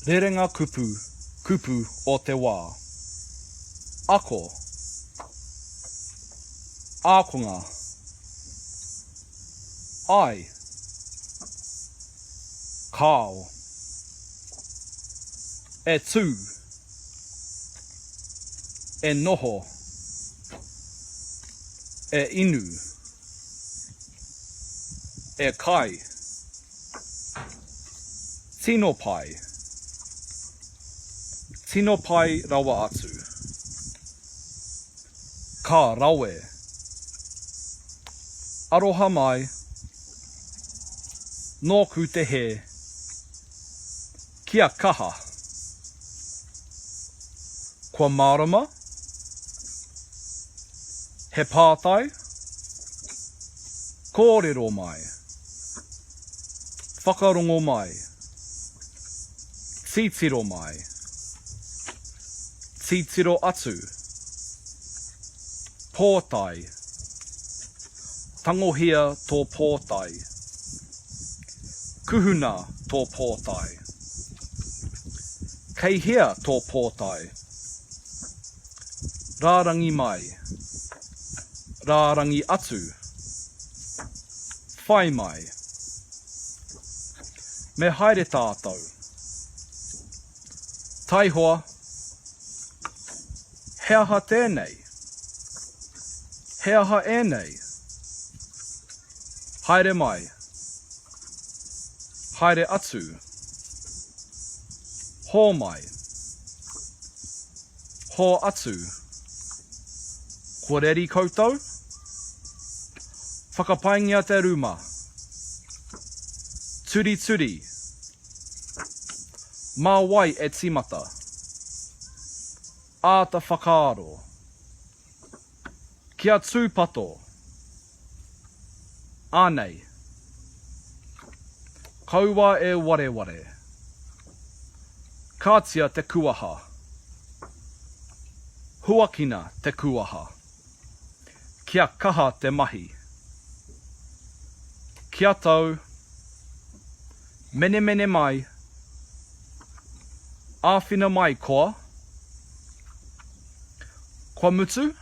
Rerenga kupu, kupu o te wā. Ako. Ākonga. Ai. Kāo. E tū. E noho. E inu. E kai. Tino pai. Tino pai rawa atu. Ka rawe. Aroha mai. Nōku te hē. Kia kaha. Kua mārama? He pātai? Kōrero mai. Whakarongo mai. Titiro mai. Titiro atu. Pōtae. Tangohia tō pōtae. Kuhuna tō pōtae. Kei hea tō pōtae? Rārangi mai. Rārangi atu. Whai mai. Me haere tātou. Taihoa. He aha tēnei? He aha ēnei? Haere mai. Haere atu. Hōmai. Hō atu. Kua reri koutou? Whakapaingia te ruma. Turituri. Mā wai e tīmata? Āta whakaaro. Kia tūpato. Anei. Kaua e wareware. Kātia te kuaha. Huakina te kuaha. Kia kaha te mahi. Kia tau. Menemene mai. Āwhina mai, koa. Kua mutu?